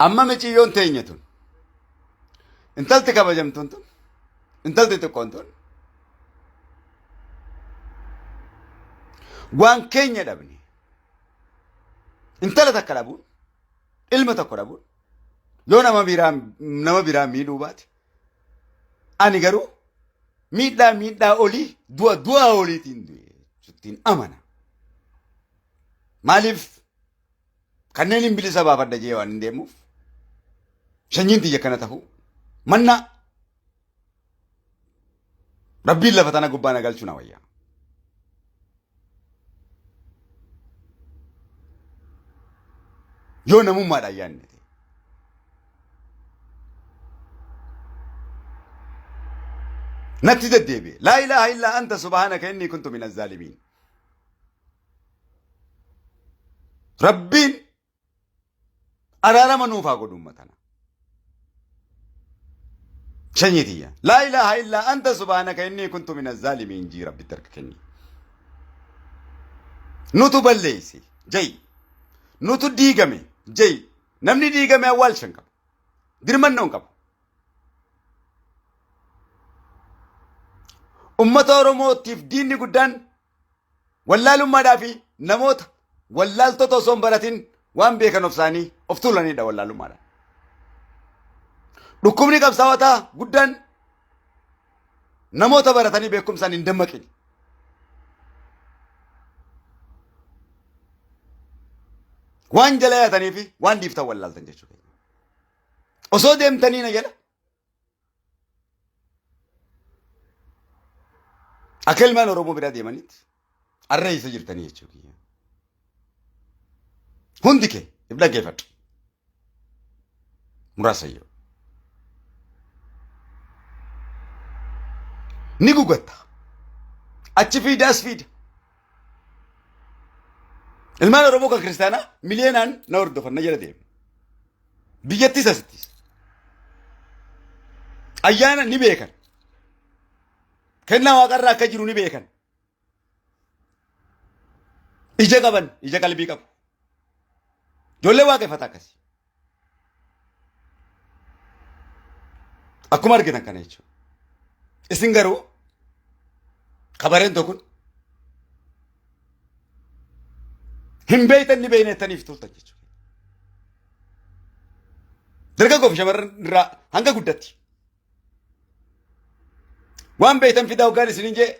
Amma miciyyoon teenya tun intalti kabajamtuun tun intalti xiqqoon tun waan keenya dhabne intala takka dhabuun ilma tokko dhabuun yoo nama biraa miidhuu baate ani garuu miidhaa miidhaa olii du'a du'aa oliitiin du'e jechuuttiin amana. Maaliif kanneen hin bilisa baafadha jee waan hin deemuuf sanyiin tiyya kana ta'u mannaa rabbiin lafa tana gubbaa na galchuu na wayya. Yoo namummaadhaan yaadne ta'e. Natti deddeebi'e. Laa ilaaha illaa anta subhaanaka innii kuntu mina zaalimiin. Rabbiin araarama nuuf haa godhu uummata kana. Sanyii tiyya. Laa ilaaha illaa anta subhaanaka innii kuntu mina zaalimiin jii Rabbitti harka kenni. Nutu balleeyse ja'i. Nutu diigame ja'i. Namni diigame awwaalcha hin qabu. Dirmannoo hin qabu. Ummata Oromootiif diinni guddaan Wallaalummaadhaa fi namoota wallaaltota osoo hin baratin waan beekan of isaanii of tuulanidha wallaalummaadhaan. Dhukkubni qabsaawotaa guddaan namoota baratanii beekumsaan hin dammaqin. Waan jala yaatanii fi waan dhiiftan wallaaltan jechuudha. Osoo deemtanii na jala Akka ilmaan Oromoo biraa deemanitti arra eessa jirtanii jechuu kiyya. Hundi kee if dhaggeeffadhu. Muraasa yoo. Ni gugatta. Achi fiida as fiida. Ilmaan Oromoo kan kiristaanaa miliyeenaan na hordofan na jala deemu. Biyyattis asittis. Ayyaana ni beekan. Kennaa waaqarraa akka jiru ni beekan. Ija qaban, ija qalbii qabu. Ijoollee waaqeffata akkasi. Akkuma argitan kana jechuudha. Isin garuu kabareen tokko hin beektan ni beeknettaniif turtan jechuudha. Dargaggoo fi shamarran irraa hanga guddatti. Waan beektan fidaa hoggaan isinin jee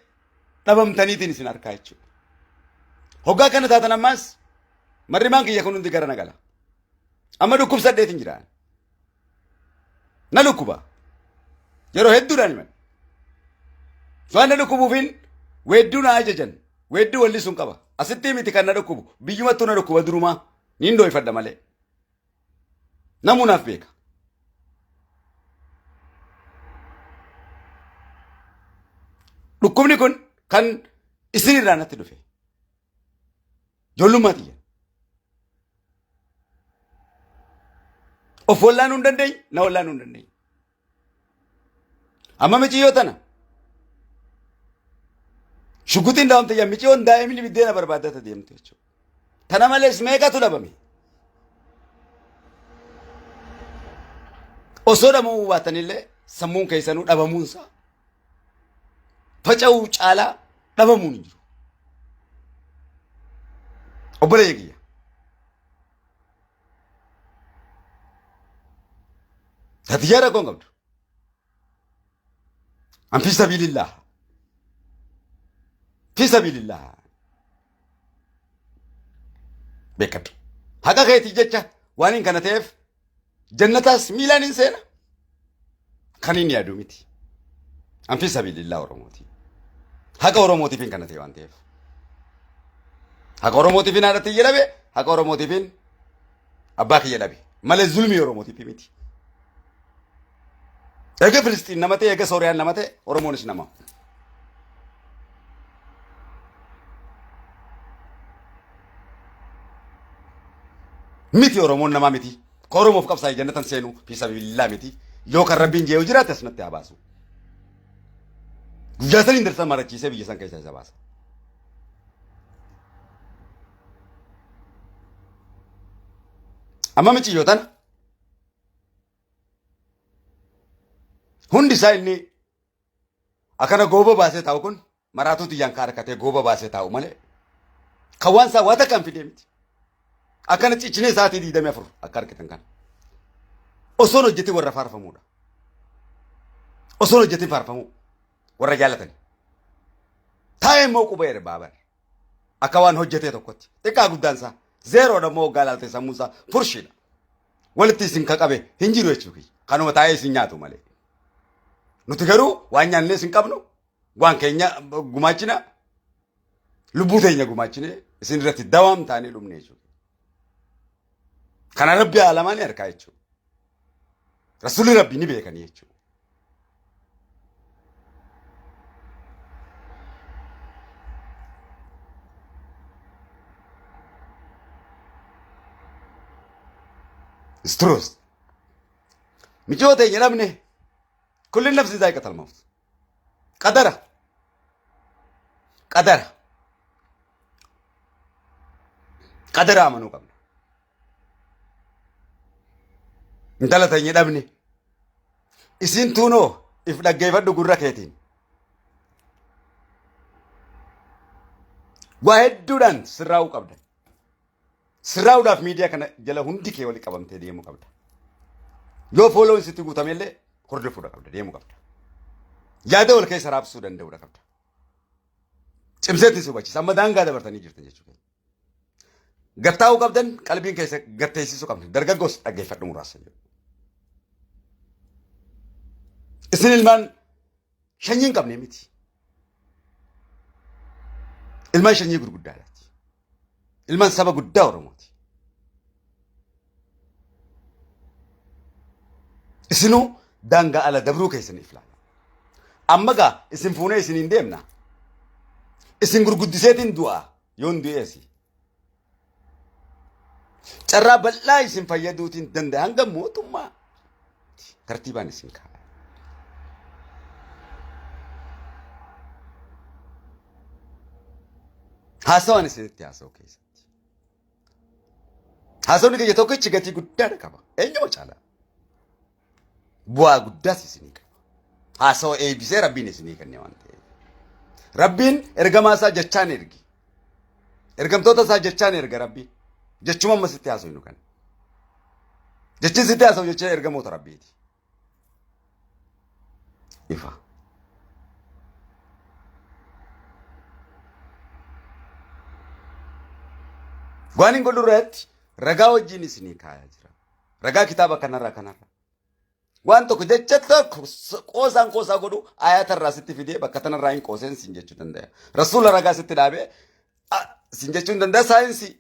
dhabamtaniitiin isin harkaa jechuudha. Hoggaa kana taatan ammaas marrimaan kiyya kun hundi gara na gala. Amma dhukkubsadheetiin jira. Na dhukkuba. Yeroo hedduudhaan himan. Waan na dhukkubuufiin weedduu na ajajan. Weedduu wallisuun qaba. Asitti miti kan na dhukkubu. Biyyumattuu na dhukkuba durumaa. Niin dooyfadha malee. Namuu naaf beeka. Dhukkubni kun kan isinirraa natti dhufe. Ijoollummaa tiyya. Of wallaanuu hin dandeenye, na wallaanuu hin dandeenye. Amma miciyyoo tana. Shuguxiin dhahamte yaa miciyyoon daa'imni biddeena barbaaddata deemte jechuudha. Tana malees meeqatu dhabame? Osoo dhabamuu baatanillee sammuun keessanuu dhabamuunsaa faca'uu caalaa dhabamuun hin jiru. Obboleeyya kiyya. Tatiyyaa rakkoo hin qabdu. An fi sabiilillah. Fi sabiilillah. Beekadhu. Haqa keetii jecha waan hin kana ta'eef jannataas miilaan hin seena. Kan inni yaadu miti. An fi sabiilillah Oromooti. Haqa Oromootiif hin kana ta'e waan ta'eef. Haqa Oromootiif hin haadha tiyya dhabe, haqa Oromootiif hin abbaa kiyya dhabe. Malee zulmii Oromootiif miti. Eega Filisxiin nama ta'e, eega Sooriyaan nama ta'e, Oromoonis nama. Miti Oromoon namaa miti. Ka Oromoof qabsaa'e jannatan seenu fi sabiilillaa miti. Yoo kan Rabbiin jee'u jiraate asumatti haa baasu. Guyyaa saniin darsan marachiisee biyya san keessaa isa baasa. Amma miciyyoo tana. Hundi isaa inni akkana gooba baasee taa'u kun maraatuu tiyyaan ka harkatee gooba baasee taa'u malee kan waan isaa waa takka hin fidee miti. Akkana cichinee sa'aatii 24 akka argitan kana. Osoon hojjetin warra faarfamuudha. Osoon hojjetin faarfamuu warra jaalatan. Taa'ee immoo quba erbaa bara. Akka waan hojjetee tokkotti. Xiqqaa guddaan isaa zeeroodha immoo waggaa ilaalte sammuun isaa furshiidha. Walitti isin ka qabe hin jiru jechuu kiyya. Kanuma taa'ee isin nyaatu malee. Nuti garuu waan nyaannee isin qabnu waan keenya gumaachina lubbuu teenya gumaachine isin irratti dawaam taanee dhumne jechuudha. Kana rabbi aalamaa ni arkaa jechuudha. Rasuulli rabbi ni beekanii jechuudha. Isturoos. Micoo teenya dhabne kulli nafsi zaa'iqatal mawt. Qadara. Qadara. Qadara amanuu qabna. Intala teenya dhabne. Isin tuunoo if dhaggeeffadhu gurra keetiin. Waa hedduudhaan sirraa'uu qabda. Sirraa'uudhaaf miidiyaa kana jala hundi kee wali qabamtee deemuu qabda. Yoo fooloon sitti guutame illee hordofuudha qabda deemuu qabda. Yaada wal keessa raabsuu danda'uudha qabda. Cimseetti si hubachiisa. Amma daangaa dabartanii jirtan jechuudha. Gattaa'uu qabdan qalbiin keessa gatteessisuu qabna. Dargaggoos dhaggeeffadhu muraasa jedhu. Isin ilmaan shanyii hin qabne miti. Ilmaan shanyii gurguddaadha. Ilmaan saba guddaa Oromooti. Isinuu daangaa ala dabruu keessaniif laala. Amma gaa isin fuunee isin hin deemna. Isin gurguddiseetiin du'a yoon du'eesi. Carraa bal'aa isin fayyaduutiin danda'a hanga mootummaa tartiibaan isin kaa'a. Haasawaan isinitti haasa'u keessatti. Haasawni kiyya tokkichi gatii guddaadha qaba. Eenyuma caalaa. Bu'aa guddaas isinii qaba. Haasawa eebbisee Rabbiin isinii kenne waan ta'eef. Rabbiin ergamaa isaa jechaan ergi. Ergamtoota isaa jechaan erga Rabbiin. Jechuma amma sitti haasofnu kana. Jechi sitti haasawu jecha ergamoota Rabbiiti. Ifa. Waan hin godhu irratti ragaa wajjin isinii kaayaa jira. Ragaa kitaaba kanarraa kanarraa. Waan tokko jecha tokko qoosaan qoosaa godhu ayatarraa sitti fidee bakka tanarraa hin qooseen siin jechuu danda'a. Rasuula ragaa sitti dhaabee siin jechuu hin danda'a saayinsii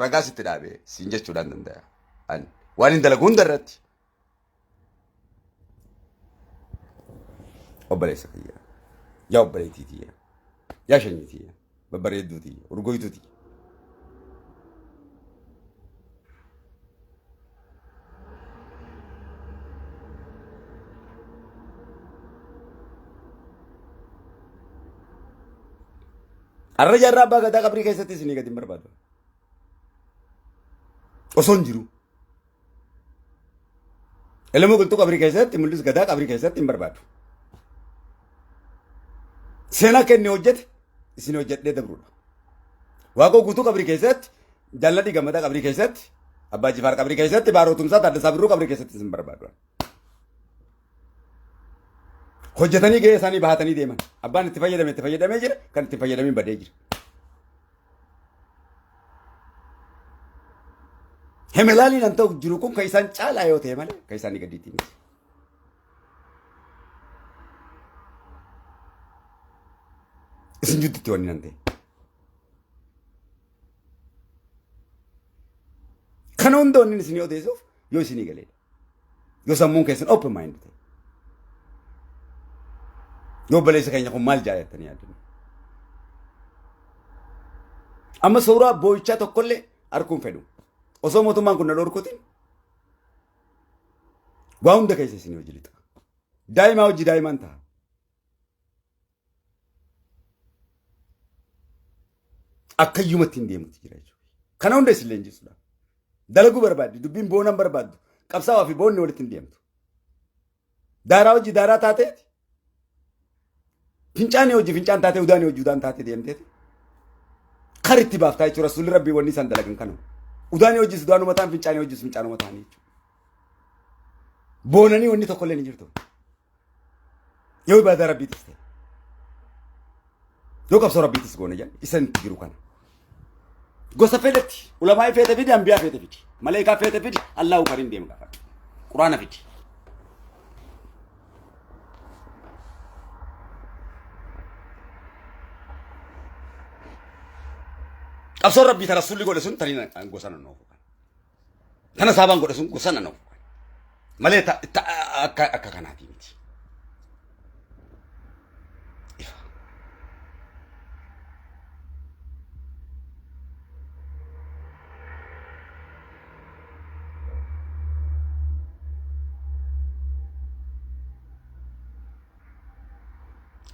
ragaa sitti dhaabee siin jechuudhaan danda'a. Ani waan hin dalagu hunda irratti. Obboleessa kiyya. Yaa obboleettii tiyya. Yaa shanyii tiyya. Babbareedduu tiyya. Urgoytuu tiyya. Arra jaarraa abbaa gadaa qabrii keessatti isinii gadi hin barbaadu. Osoo hin jiru. Elemo Qilxuu qabrii keessatti mul'is gadaa qabrii keessatti hin barbaadu. Seenaa kenne hojjete isin hojjedhee dabruudha. Waaqoo guutuu qabrii keessatti jaalladhi gammadaa qabrii keessatti abbaa jifaar qabrii keessatti baaroo tumsaa taaddasaa birruu qabrii keessatti isin barbaadu. Hojjetanii gahee isaanii bahatanii deeman. Abbaan itti fayyadame itti fayyadamee jira kan itti fayyadamiin badee jira. Hemelaaliin an ta'u jiru kun kan isaan caalaa yoo ta'e malee kan isaanii gadiitti miti. Isin jidduutti wanni nan ta'e. Kana hunda wanni isin odeessuuf yoo isinii galeedha. Yoo sammuun keessan open mind ta'e. Yoo obboleessa keenya kun maal jaallattanii yaaddan. Amma suuraa boo'ichaa tokkollee arguun fedhu. Osoo mootummaan kun na dhorkutin waa hunda keessa isin hojii lixa. Daa'imaa hojii daa'imaan ta'a. Akkayyumatti hin deemutti jira jechuudha. Kana hunda isin leenjisuudha. Dalaguu barbaaddi, dubbiin boonan barbaaddu, qabsaa'aa fi boonni walitti hin deemtu. Daaraa hojii daaraa taateeti. Fincaanii hojii fincaan taatee udaanii hojii udaan taatee deemteeti. Kar itti baaftaa jechuudha. Rasuulli Rabbii wanni isaan dalagan kanuma. Udaanii hojii udaanuma ta'an fincaanii hojii fincaanuma ta'anii jechuudha. Boonanii wanni tokko illee ni jirtu. Yoo ibaadaa Rabbiitis ta'e. Yoo qabsoo Rabbiitis goone jedhan isan itti jiru kana. Gosa fedhetti ulamaa'ii feete fidi ambiyaa feete fidi maleekaa feete fidi Allahu kariim deema gaafadhu. Quraana fidi. Qabsoon Rabbii ta rasuulli godhe sun taniin gosa nan oofu. Tana saabaan godhe sun gosa nan oofu. Malee akka kanaatii miti. Ifa.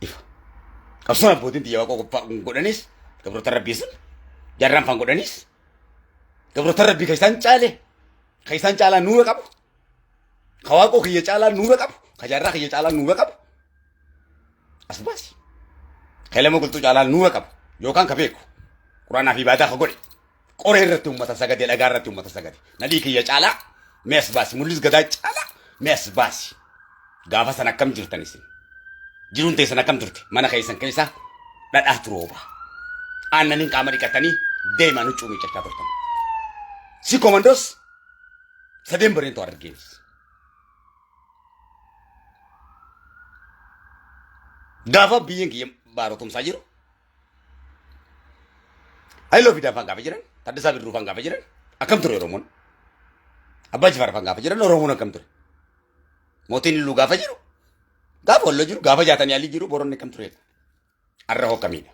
Ifa. Qabsoon abbootiin xiyya waaqoo godhanis gabroota rabbii sun jaarraan faan godhanis gabroota rabbii kan isaan caale kan isaan caalaa nuura qabu ka waaqoo kiyya caalaa nuura qabu ka jaarraa kiyya caalaa nuura qabu as baasi. Ka ilma qulxuu caalaa nuura qabu yookaan ka beeku quraanaa fi ibaadaa ka godhe qoree irratti uummata sagade dhagaa irratti uummata sagade nadhii kiyya caalaa mee as baasi mul'is gadaa caalaa mee as baasi. Gaafa san akkam jirtan isin? Jiruun teessan akkam turte? Mana keessan keessa dhadhaatu rooba. Aannaniin qaama dhiqatanii deemaan huccuu miiccachaa turtan. Si komandoos sadeen bareentu argees. Gaafa biyyeen kiyya baarotumsaa jiru. Haayiloo Fidaa faan gaafa jiran, Taaddasaa Birruu faan gaafa jiran akkam ture Oromoon? Abbaa Jifaar faan gaafa jiran Oromoon akkam ture? Mootiin Illuu gaafa jiru, gaafa Walloo jiru, gaafa Jaatanii Alii jiru Booronni akkam turedha. Arra hoo akkamiidha?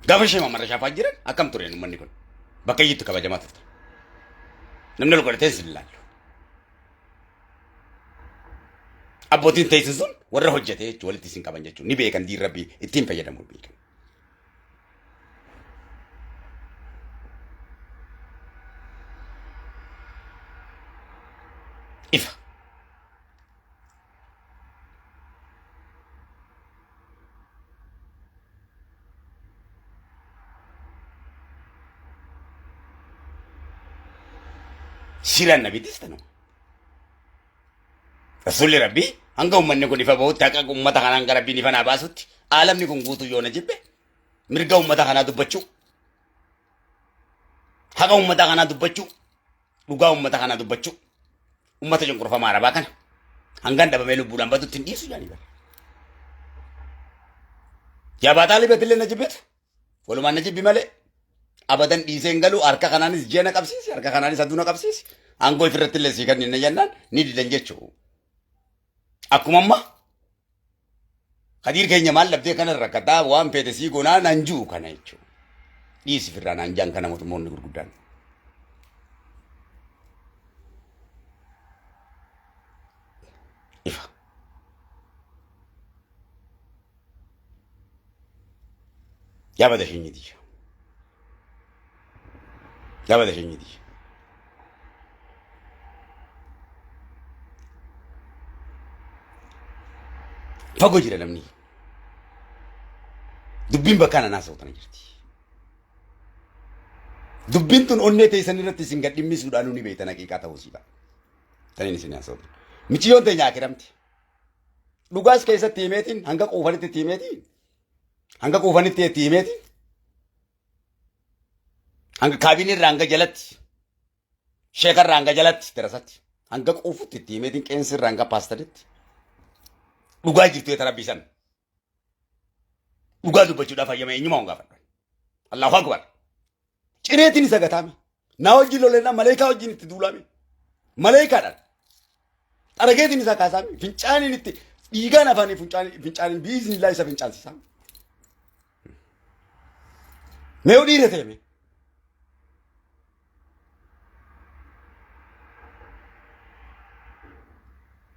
Gaafa ishee Mamarra Shaafaa jiran akkam tureen uummanni kun? Bakka iyyittu kabajamaa turte. Namni ol godhatee sin ilaallu. Abbootiin teessin sun warra hojjete jechuun walitti isin qaban jechuun ni beekan diin rabbii ittiin fayyadamuu beekan. Ifa. Siiraan nabiitis tanuma. Rasuulli Rabbii hanga uummanni kun ifa bahutti haqa uummata kanaa hanga Rabbiin ifa naa baasutti aalamni kun guutuu yoo na jibbe mirga uummata kanaa dubbachuu haqa uummata kanaa dubbachuu dhugaa uummata kanaa dubbachuu uummata cunqurfamaa arabaa kana hangaan dhabamee lubbuudhaan badutti hin dhiisu jedhanii bara. Yaa baataa libetillee na jibbetu Walumaan na jibbi malee abadan dhiisee hin galu harka kanaanis ji'a na qabsiisi harka kanaanis aduu na qabsiisi aangoo ifirratti illee sii kenninna jennaan ni didan jechuu. Akkuma amma Kadiir keenya maal dhabdee kana rakkataa waan feete sii goonaa naan ji'u kana jechuudha. Dhiisi firraa naan jaan kana mootummoonni gurguddaan. Ifa. Yaa bada shanyii tiyya. Yaa bada shanyii tiyya. Fagoo jira namni. Dubbiin bakka ana naasa'u tana jirti. Dubbiin tun onnee teessan irratti isin gad dhimmisuudhaan ni beektan haqiiqaa ta'uu siidha. Taniin isin haasa'u. Miciyyoon teenya akiramti. Dhugaas keessatti himeetiin hanga quufanitti itti himeetiin hanga quufanitti itti himeetiin hanga kaabinii irraa hanga jalatti sheeka irraa hanga jalatti darasatti hanga quufutti itti himeetiin qeensi irraa hanga paastaritti dhugaa jirtu eeta rabbii san dhugaa dubbachuudhaaf hayyama eenyumaa hin gaafadhu. Allahu akbar. Cireetiin isa gataame. Naa wajjin lolennaa maleekaa wajjin itti duulame. Maleekaadhaan. Xarageetiin isa kaasaame. Fincaaniin itti dhiigaan afaanii fincaaniin biiznillaa isa fincaansisaame. Mee yoo dhiira ta'e mee.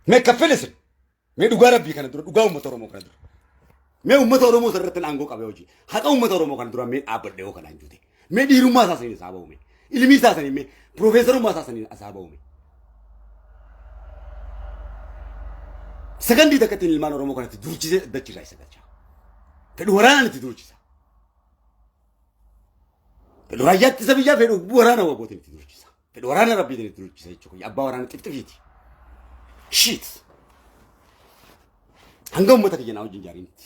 Mee kaffele sin. Mee dhugaa rabbii kana dura dhugaa uummata Oromoo kana dura. Mee uummata Oromoo irratti aangoo qabee hojii. Haqa uummata Oromoo kana dura mee dhaabbadhee hoo kanaan juute. Mee dhiirummaa isaa sanii isaa bahu mee. Ilmi isaa sanii mee Piroofeesarummaa isaa saniin asaa ba'ume. Sakandii takkattiin ilmaan Oromoo kanatti duulchisee dachirraa isa galcha. Fedhu waraanaan itti duulchisa. Fedhu raayyaa ittisa biyyaa fedhu waraana wabootiin itti duulchisa. Fedhu waraana rabbiitiin itti duulchisa jechuudha. Abbaa waraana xifxifiiti. Shit. Hanga uummata kiyya naa wajjin jaarinitti.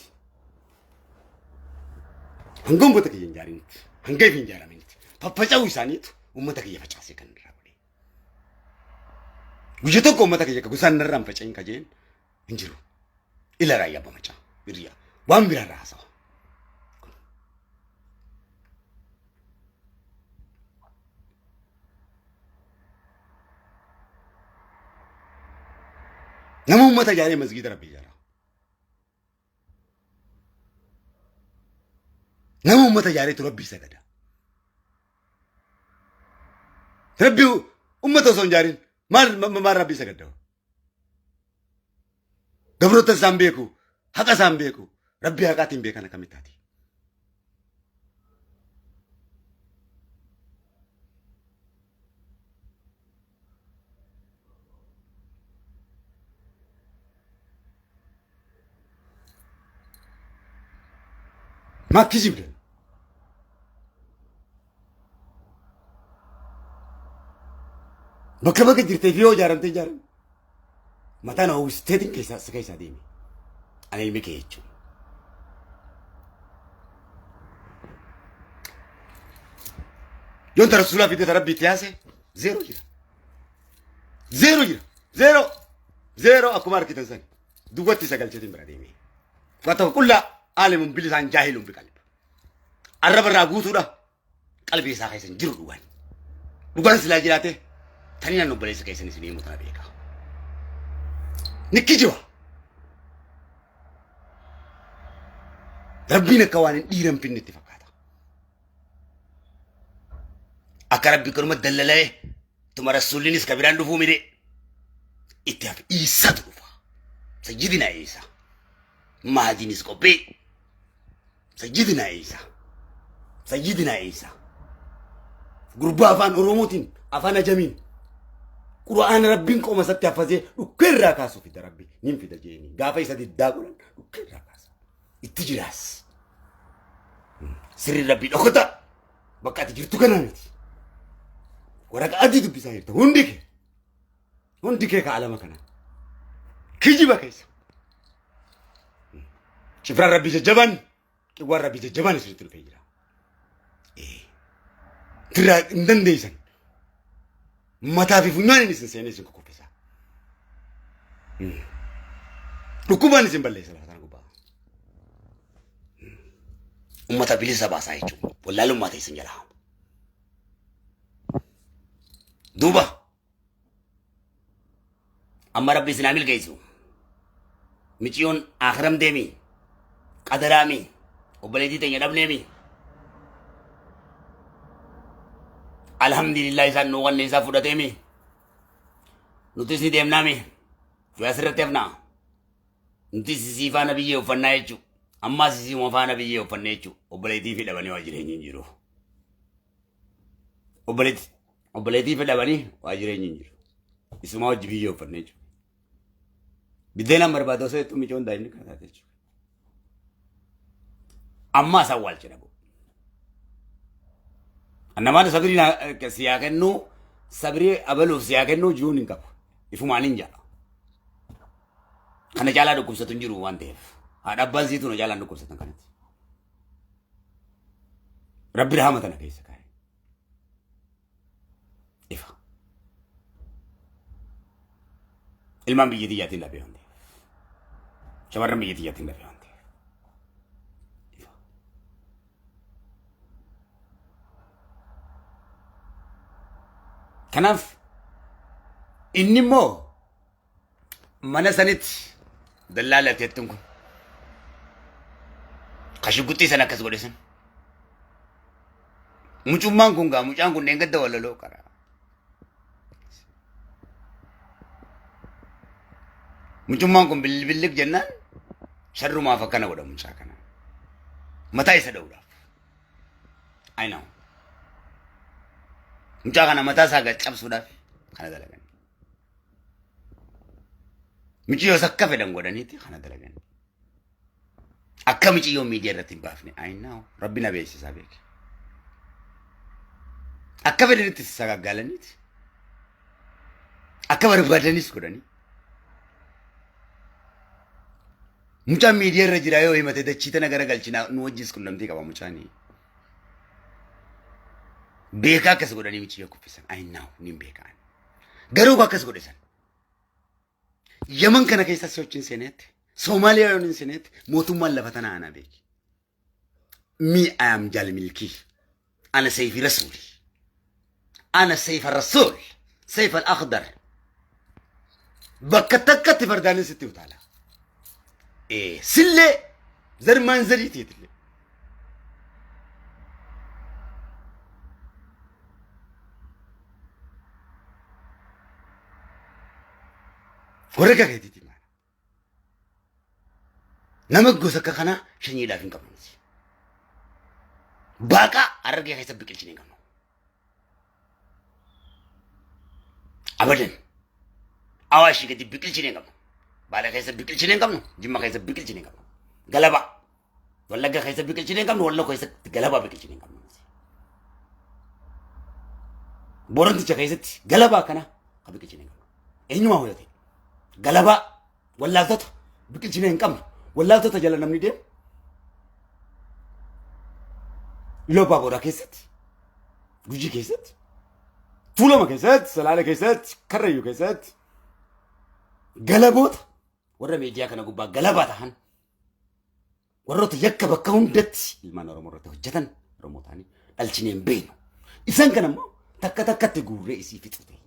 Hanga uummata kiyya hin jaarinitti. Hanga ifi hin jaaraminitti. Faffaca'uu isaaniitu uummata kiyya facaasee kan irraa godhe. Guyya tokko uummata kiyya gosaan narraa hin faca'in ka jeen hin jiru. Ila raayyaa abbaa macaa. Hiriyaa. Waan biraa irraa haasawa. Nama uummata ijaaree masgiida rabbi ijaara. Nama uummata ijaareetu rabbii sagada. Rabbi uummata osoo hin ijaarin maal maal rabbii sagadda? Gabroota isaan beeku, haqa isaan beeku, rabbii haqaatiin beekan akkamitti taati? Maa kijibdan? Bakka bakka jirtee fi yoo ijaaramtee ijaaramte mataa na hawwisteetiin keessaa si keessaa deemi. Ani ilmi kee jechuudha. Yoon ta rasuulaa fidee ta rabbii itti yaase zeeroo jira. Zeeroo jira. Zeeroo. Zeeroo akkuma argitan sani. Duwwatti isa galcheetiin bira deeme. Waa tokko qullaa aalimun bilisaan jaahiluun biqalba. Arraba irraa guutuudha. Qalbii isaa keessa hin jiru dhugaan. Dhugaan silaa jiraate tanii nan obboleessa keessan isin himu tana beeka. Ni kijiba. Rabbiin akka waan hin dhiiran finne itti fakkaata. Akka rabbi kanuma dallala'e tuma rasuullinis ka biraan dhufuu mire itti hafe Iisaatu dhufa. Sayyidina Iisaa. Mahdiinis qophii. Sayyidina Iisaa. Sayyidina Iisaa. Gurbaa afaan Oromootiin afaan Ajamiin Qura'aana rabbiin qoma isatti hafazee dhukkee irraa kaasuu fida rabbi niin fida jeeni gaafa isa diddaa godhan dhukkee irraa kaasa itti jiraas. Sirri rabbii dhokata bakka ati jirtu kanaa miti. Waraqaa adii dubbisaa jirta hundi kee. Hundi kee ka alama kana. Kijiba keessa. Cifraan rabbii jajjaban qiwwaan rabbii jajjaban isinitti dhufee jira. Firraa hin dandeessan. Mataa fi funyaan isin seenee isin kukuffisa. Dhukkubaan isin balleessa lafa tana gubbaa. Ummata bilisa baasaa jechuudha. Wallaalummaa teessan jalaa. Duuba amma rabbi isin haa milkeessu. Miciyoon akhiram deemi. Qadaraami. Obboleettii teenya dhabneemi. Alhamdulillah isaan nuu qanne isaa fudhateemi. Nutis ni deemnaami. Yoo asirratti hafnaa. Nutis isii faana biyyee uffannaa jechuudha. Ammaas isii faana biyyee uffannee jechuudha. Obboleettii fi dhabanii waa jireenyi hin jiru. Obboleettii obboleettii fi dhabanii waa jireenyi hin jiru. Isumaa hojii biyyee uffannee jechuudha. Biddeenaan barbaada osoo jettu micoon daa'imni kana taate jechuudha. Ammaas awwaalcha dhabu. Annamaan sabirii siyaa kennuu sabirii abaluuf siyaa kennuu jiruun hin qabu. Ifumaan hin ja'a. Kana caalaa dhukkubsatu hin jiru waan ta'eef. Haadha abbaan siitu na caalaan dhukkubsatan kanatti. Rabbi rahama tana keessa kaa'e. Ifa. Ilmaan biyya tiyyaatiin dhabee waan ta'eef. Shamarran biyya tiyyaatiin dhabee waan ta'eef. Ifa. Kanaaf inni immoo mana sanitti dallaa lateettuun kun ka shugguxii sana akkas godhe sun mucummaan kun gaa mucaan kun dheengadda walaloo qara. Mucummaan kun bilbillik jennaan sharrumaaf akkana godha mucaa kana. Mataa isa dha'uudhaaf. I know. Mucaa kana mataa isaa gad cabsuudhaaf kana dalagan. Miciyyoos akka fedhan godhaniiti kana dalagan. Akka miciyyoon miidiyaa irratti hin baafne. I know. Rabbi na beeksisaa beeke. Akka fedhanitti sagaggaalaniiti. Akka barbaadanis godhanii. Mucaan miidiyaa irra jira yoo himate dachii tana gara galchinaa nu wajjis qunnamtii qaba mucaanii. Beekaa akkas godhanii michiyyoo kuffisan. I know niin beekaan. Garuu akkas godhe san. Yaman kana keessa sochiin seeneetti. Soomaaliyaa yoon hin seeneetti mootummaan lafa tanaa ana beeki. Me I am Jaal Milkii. Ana Seyfi Rasuuli. Ana Seyfa Rasuul. Seyfa al-Akhdar. Bakka takkatti fardaanin sitti utaala. Sillee zarmaan zarii teetillee. Warra akka keetiiti maala. Nama gosa akka kanaa shanyiidhaaf hin qabnu nuti. Baaqaa Harargee keessa biqilchine hin qabnu. Abadan. Awaashii gadi biqilchine hin qabnu. Baale keessa biqilchine hin qabnu. Jimma keessa biqilchine hin qabnu. Galabaa. Wallagga keessa biqilchine hin qabnu. Walloo keessatti galabaa biqilchine hin qabnu. Booranticha keessatti galabaa kana kan biqilchine hin qabnu. Eenyumaa hoyate. Galabaa wallaaltota biqilchine hin qabnu. Wallaaltota jala namni deemu. Iluu Abbaa Booraa keessatti, Gujii keessatti, Tuulama keessatti, Salaale keessatti, Karrayyuu keessatti galaboota warra miidiyaa kana gubbaa galabaa tahan warroota yakka bakka hundatti ilmaan Oromoo irratti hojjetan Oromoo ta'anii dhalchinee hin beeknu. Isaan kana immoo takka takkatti guurree isii fixuu teenya.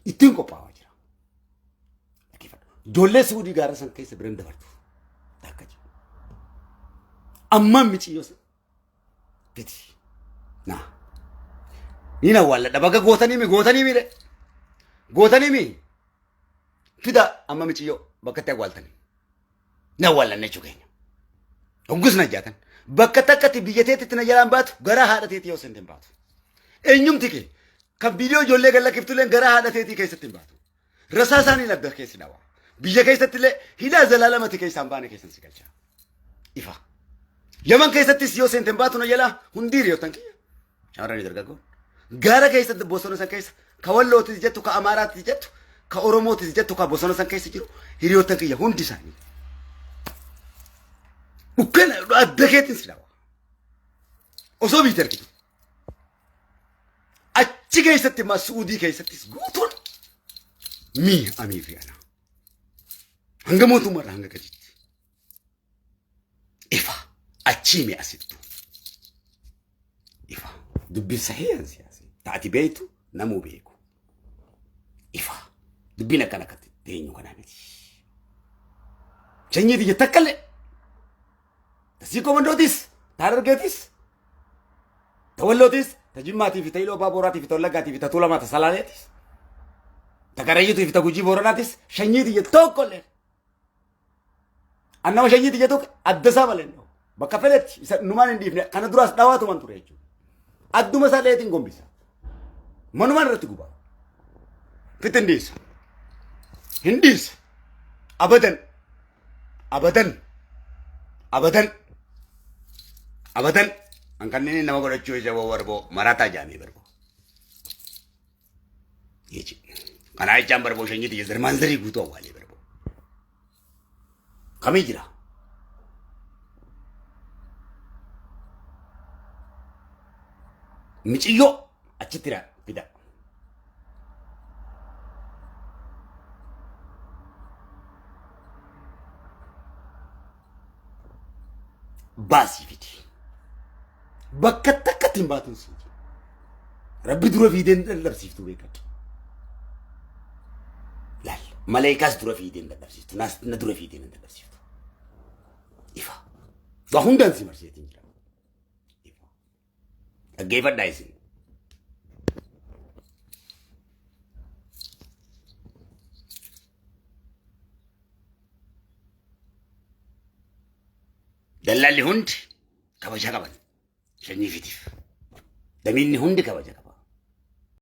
Ittiin qophaa'aa jira. Dhaggeeffadhu. Ijoollee Suudii gaara san keessa biran dabartu. Takka jiru. Ammaan miciyyoo san fiti. Naa. Niin awwaalladha. Baga gootanii mi gootanii mi gootanii mi fida amma miciyyoo bakka itti awwaaltanii. Ni awwaallanna jechuu keenya. Hoggus na jaatan. Bakka takkatti biyya teetitti na jalaan baatu garaa haadha teetii yoo seente hin baatu. Eenyumti kee kan viidiyoo ijoollee gad lakkiftulleen garaa haadha teetii keessatti hin baatu. Rasaa isaaniin adda keessi dhawa. Biyya keessatti illee hidhaa zalaalamati keessaan baane keessan si galcha. Ifa. Yaman keessattis yoo seente hin baatu na jalaa hundii hiriyoottan kiyya. Shamarran dargaggoon. Gaara keessatti bosona san keessa ka wallootis jettu ka amaaraatis jettu ka oromootis jettu ka bosona san keessa jiru hiriyoottan kiyya hundi isaanii. Dhukkeen adda keetiin si dhawa. Osoo biyya argitu. Achi keessatti immoo Su'uudii keessattis guutuun mii amiirri ana. Hanga mootummaarraa hanga gadiitti. Ifa achii mi asittu. Ifa dubbiin sahihan siyaasa. Taati beektu namuu beeku. Ifa dubbiin akkana akkatti teenyu kanaa miti. Sanyii tiyya takkallee. Tasii komandootis, ta Harargeetis, ta Wallootis, ta Jimmaatii fi ta Iluu Abbaa Booraatii fi ta Wallaggaatii fi ta Tuulamaa ta Salaaleetis, ta Karayyituu fi ta Gujii Booranaatis sanyii tiyya tokkollee. An nama sanyii tiyya tokko adda isaa malee hin dhawu. Bakka fedhetti isa numaan hin dhiifne kana duraas dhawaatuman ture jechuudha. Adduma isaa dheetiin gombisa. Manumaan irratti guba. Fitti hin dhiisu. Hin dhiisu. Abadan. Abadan. Abadan. Abadan. An kanneen nama godhachuu isa warboo maraataa jaamee barboo. Jechi. Kanaa jechaan barboo shanyii tiyya zirmaan zirii guutuu awwaalee barboo. Kamii jira? Miciyyoo achitti fida. Baasii fidi. Bakka takkatti hin baatuun siin jedhe. Rabbi dura fiideen dadhabsiiftu beekadhu. Laal maleekaas dura fiideen dadhabsiiftu naas na dura fiideen hin dadhabsiiftu. Ifa. Waa hundaan si marseetiin jira. Ifa. Dhaggeeffadhaa isin. Dallaalli hundi kabaja qaban sanyii fitiif. Damiinni hundi kabaja qaban.